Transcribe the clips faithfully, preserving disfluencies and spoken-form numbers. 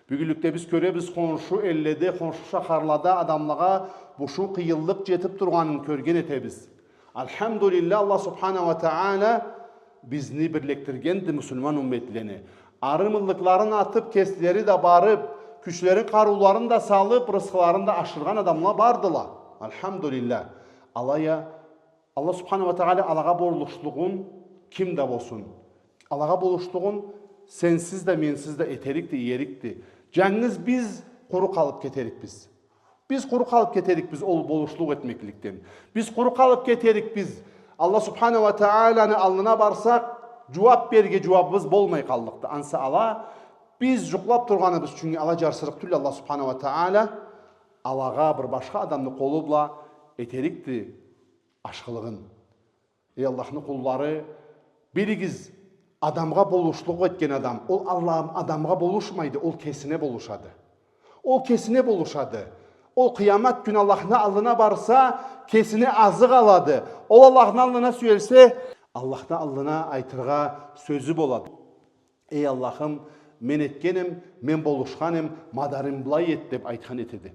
Бюгюнлюкде биз кёребиз, хоншу элледе, хоншу шахарлада адамлагъа бушуу, къыйынлыкъ джетиб тургъанын кёрген этебиз. Альхамдулиллях, Аллах субхана уа тагъала бизни бирликдиргенди, муслиман умметлени. Ары мыллыкларын атыб, кеслери да барыб, кючлерин, къарыуларын да салыб, рысхыларын да ашыргъан адамла бардыла. Альхамдулиллях. Алай а Аллах субхана уа тагъала алагъа болушлугъун, ким да болсун, алагъа болушлугъун сенсиз да, менсиз да этерикди, иерикди. Джангыз биз къуру къалыб кетерикбиз. Биз къуру къалыб кетерикбиз ол болушлукъ этмекликден. Биз къуру къалыб кетерикбиз. Аллах субхана уа тагъаланы аллына барсакъ, джууаб берирге джууабыбыз болмай къаллыкъды. Ансы ала, биз джукълаб тургъаныбыз ючюн ала джарсырыкъ тюлле Аллах субхана уа тагъала, алагъа бир башха адамны къолу бла этерикди ашхылыгъын. Эй Аллахны къуллары, билигиз, адамгъа болушлукъ этген адам, ол Аллах адамгъа болушмайды, ол кесине болушады. Ол кесине болушады. Ол къыямат кюн Аллахны аллына барса, кесине азыкъ алады. Ол Аллахны аллына сюелсе, Аллахны аллына айтыргъа сёзю болады. Эй Аллахым, мен этгенем, мен болушханем, мадарым былай эт, деб айтхан этеди.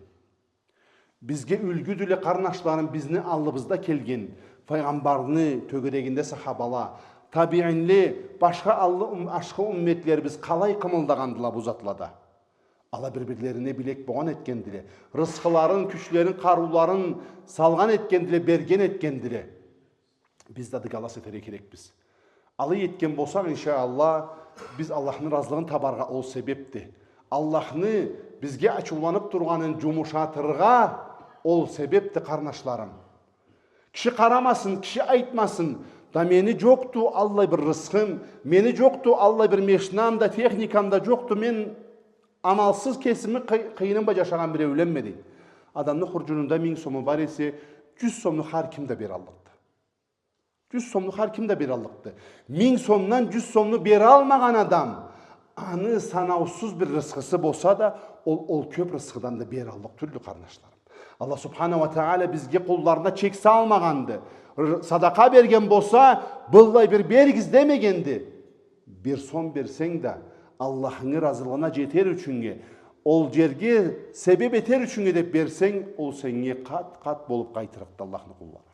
Бизге юлгюдюле, къарнашларым, бизни аллыбызда келген Файгъамбарны тёгерегинде сахабала, табиинле, башха аллы ум-, ашхы умметлерибиз къалай къымылдагъандыла бу затлада. Ала бир-бирлерине билек болгъан этгендиле. Рысхыларын, кючлерин, къарыуларын салгъан этгендиле, берген этгендиле. Биз да дыгалас этерге керекбиз. Алай этген болсакъ, иншаАллах, биз Аллахны разылыгъын табаргъа ол себебди. Аллахны бизге ачыуланыб тургъанын джумушатыргъа ол себебди, къарнашларым. Киши къарамасын, киши айтмасын: «Да мени джокъду аллай бир рысхым, мени джокъду аллай бир мешнам да, техникам да джокъду, мен амалсыз кесими къый-, къыйыным бла джашагъан биреуленме», — дейди. Адамны хурджунунда минг сому бар эсе, джюз сомну хар ким да бераллыкъды. Джюз сомну хар ким да бераллыкъды. Минг сомдан джюз сомну бералмагъан адам, аны санаусуз бир рысхысы болса да, ол, ол кёб рысхыдан да бераллыкъ тюлдю, къарнашларым. Аллах субхана уа тагъала бизге, къулларына, чек салмагъанды. Р-, садакъа берген болса, быллай бир беригиз демегенди. Бир сом берсенг да, Аллахынгы разылыгъына джетер ючюннге, ол джерге себеб этер ючюннге деб берсенг, ол сеннге къат-къат болуб къайтырыкъды, Аллахны къуллары.